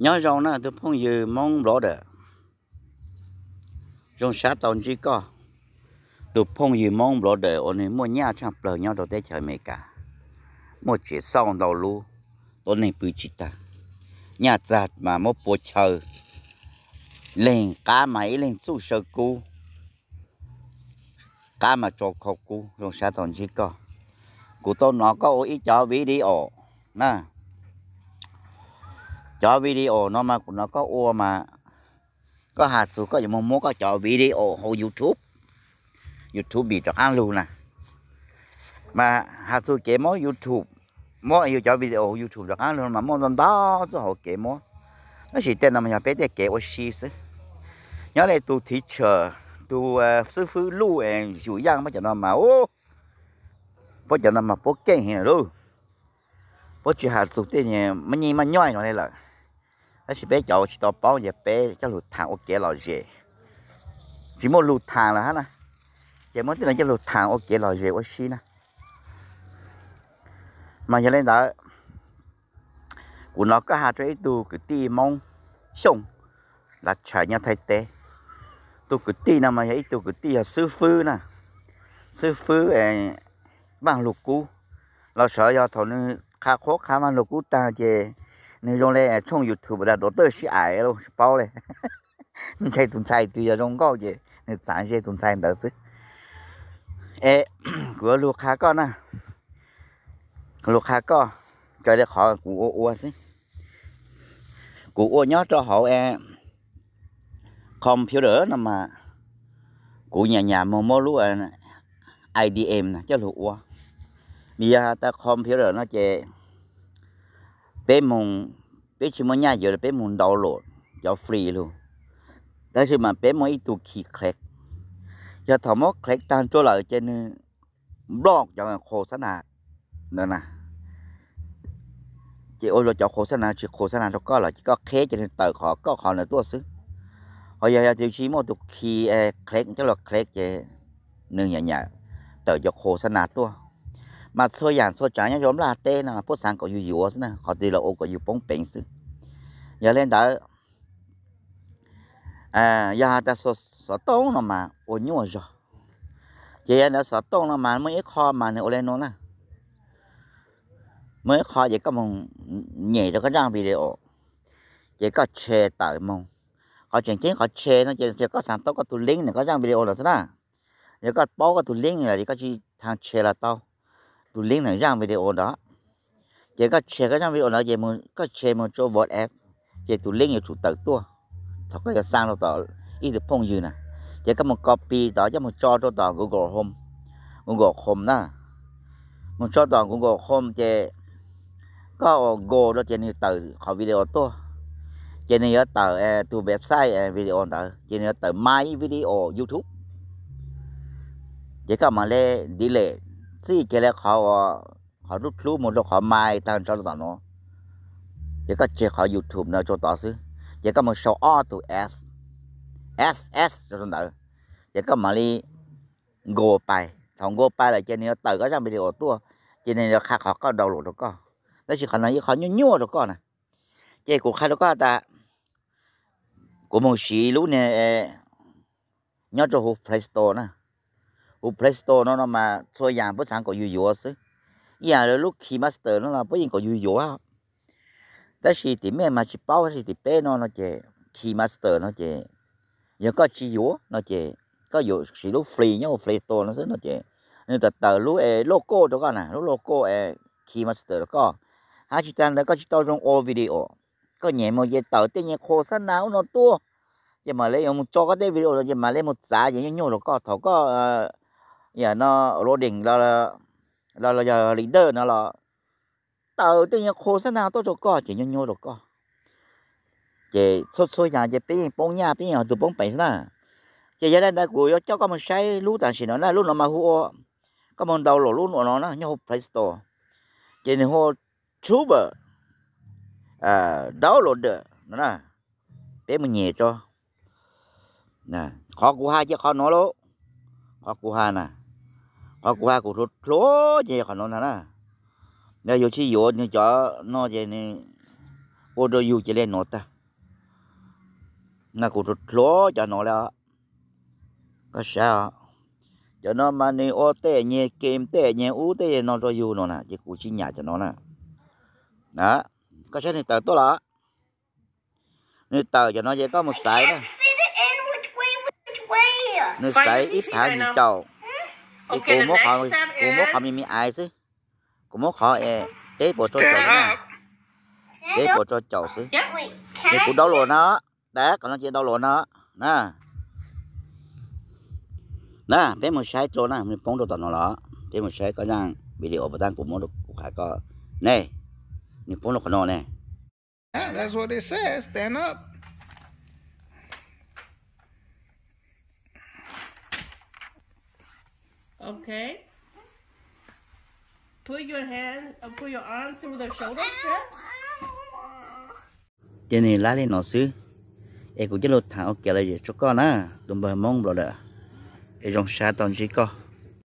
Nyob zoo na tus phooj ywg Hmoob Blogger, zoo sab tau ntsib koj. Tus phooj ywg Hmoob Blogger uas nws muaj nyaj tshaj plaws nyob rau teb chaws Amelikas, muaj tsev xauj ntau lub, tuab neeg pw tsis tag, nyaj txag mas muab pua chaw, leeg qab mas ib leeg txuj saw kub, qab mas tso khau kub. Zoo sab tau ntsib koj. Kuv tau hnov koj ua ib cov video na, cov video no mas kuv hnov koj ua mas koj has txug koj yuav mus muab koj cov video hauv YouTube, YouTube rov qaab lug na, mas has txug kev muab YouTube, muab yug cov video hauv YouTube rov qaab lug mas muaj ntau ntau txuj hauv kev muab, tab sis tej no mas yog peb tej kev ua si xwb. Nyob le tus teacher, tus xib fwb luj es yug yaaj puab cov no mas, puab cov no mas puab keej heev lawm, puab tsis has txug tej maj nyij maj nyob no li lawm. Tab sis peb cov ua tsis tau paub ces peb coj lug thaam ua kev lom zem, tsis muaj lug thaam lawm hab na, ces muab tej no coj lug thaam ua kev lom zem ua si na. Mas yog le ntawd, kuv hnov koj has rau ib tug kwv tij Hmoob Xyooj Lav Tshais nyob Thaib teb. Tus kwv tij no mas yog ib tug kwv tij yog xib fwb na, xib fwb Vaaj Lug Kub, los sav yog thaum nws qha qhuab qha Vaaj Lug Kub taag ces nws zoo le tshooj YouTube tas Doctor Sib Ais los tsis paub le. Ntshai tus ntxhais twg yog zoo nkauj ces nws txav ze tus ntxhais ntawd xwb. Es kuv yuav lug qha koj na, lug qha koj raws le qhov kuv ua ua xwb. Kuv ua nyob rau hauv computer no mas kuv nyam nyam moog muab lub I D M no coj lug ua. Vim yog tas computer no ces peb moog, peb tsis muaj nyaj yuav, peb moog download cov free lug, tab sis mas peb muaj ib tug key click, yog thaum muab click taag rua lawm ces nws block cov khos xab nas ntawd na. Ces ua rua cov khos xab nas tsis khos xab nas rau koj lawm ces koj qheb ces nws tawm qhov koj qhov ntawd tuaj xwb. Ho yog yog tias tsis muaj tus key click coj lug click ces nws nyam nyam tawm cov khos xab nas tuaj. Mas txhua yaam txhua tsaav nyob rau nplaj teb no puab xaav kom yug yuav xwb na, qhov twg los ua kom yug poob peev xwb. Yog le ntawd, yog has tas xov tooj no mas ua nyuaj zog. Ces yog ntawd xov tooj no mas muaj ib qho mas nws ua le nuav na, muaj ib qho ces koj moog nyem rau koj zaaj video, ces koj tshe tawm moog. Qhov tseem ceeb qhov tshe no ces koj xaav tau koj tus link ntawm koj zaaj video ntawd xwb na. Yog koj paub koj tus link lawm ces koj tsis thaam tshe los tau tus link ntawm zaaj video ntawd. Ces koj tshe koj zaaj video ntawd ces koj tshe moog rua WhatsApp, ces tus link yuav tsum tawm tuaj thaum koj yuav xa rau tom ib tug phooj ywg na. Ces koj moog copy tod coj moog tso rau tom Google Home, Google Chrome na. Moog tso tom Google Chrome ces koj ua go rau ces nws tawm qhov video tuaj, ces nws yuav tawm tus website video ntawd ces nws yuav tawm My Video YouTube. Ces koj mam le delete, txij kiag le qhov, qhov dlub dlub moog rau qhov My taag nrho rau tom nuav. Ces koj tseg qhov YouTube ntawd rau tod xwb, ces koj moog sau ob tug S, S S rau ntawd, ces koj mam li go pais. Thaum go pais lawm ces nws yuav tawm koj zaaj video tuaj, ces nws yuav qha qhov koj download rau koj. Tab sis qhov no ib qho nyuaj nyuaj rau koj na. Ces kuv qha rau koj tas kuv moog siv lub niag nyob rau huv Play Store na. Huv Play Store no no mas txhua yaam puab xaav kom yug yuav xwb. Ib yaam lub KineMaster no los puab yeej kom yug yuav. Tab sis tim mej mas tsis paub, tab sis tim peb no no ces KineMaster no ces yog koj tsis yuav no ces koj yuav siv lub free nyob huv Play Store no xwb no ces nws tawm tawm lub logo rau koj na, lub logo KineMaster rau koj. Hab tsis taag ntawd koj tsis tau zoo ua video, koj nyem moog ces tawm tej nyuag khos xab nas ub no tuaj, ces mam le yuav moog tso koj tej video no ces mam le moog txav ces nyuaj nyuaj rau koj. Thaum koj yam no loading los yog leader no los tawm tej nyuag khos xab nas tuaj rau koj ces nyuaj nyuaj rau koj. Ces txhua txhua yaam ces peb yeej poob nyaj, peb yeej yog tug poob peev xwb na. Ces yog le ntawd kuv yuav coj koj moog saib lub tam sim no na, lub no mas hu ua, koj moog download lub no na nyob huv Play Store, ces nws hu ua Tuber Downloader no na. Peb moog nyem tso. Qhov kuv has ces qhov nuav lauj, qhov kuv has na, qhov kuv has kuv hluas hluas ces qhov nuav ntag na. Yog yus tsis yuav nws cov no ces nws ua rau yus cia li no tag. Mas kuv rhuav rhuav cov no lawm. Koj saib, cov no mas nws ua tej nyeg game tej nyeg ub tej no rau yus no na, ces kuv tsis nyam cov no na. Koj saib nws tawm tuaj los? Nws tawm cov no ces koj mus xaiv na. Nws xaiv ib phav yim caum, ces kuv muab qhov, kuv muab qhov me me ais xwb. Kuv muab qhov peb puas rau caum xwb na. Peb puas rau caum xwb. Ces kuv download no, dab qhov no ces download no na. Na, peb mus saib rau na, nws poob rau tom no los. Peb mus saib koj zaj video pas tag kuv muab rau kuv qhia koj ne. Nws poob rau qhov no ne. That's what it says. Stand up. Okay. Put your hand, uh, put your arm through the shoulder straps. Ces nws lab li no xwb. Es kuv coj lus tham ua kev lom zem rau koj na, tus npawg Hmoob Nplog lawm. Es zoo sab tau ntsib koj.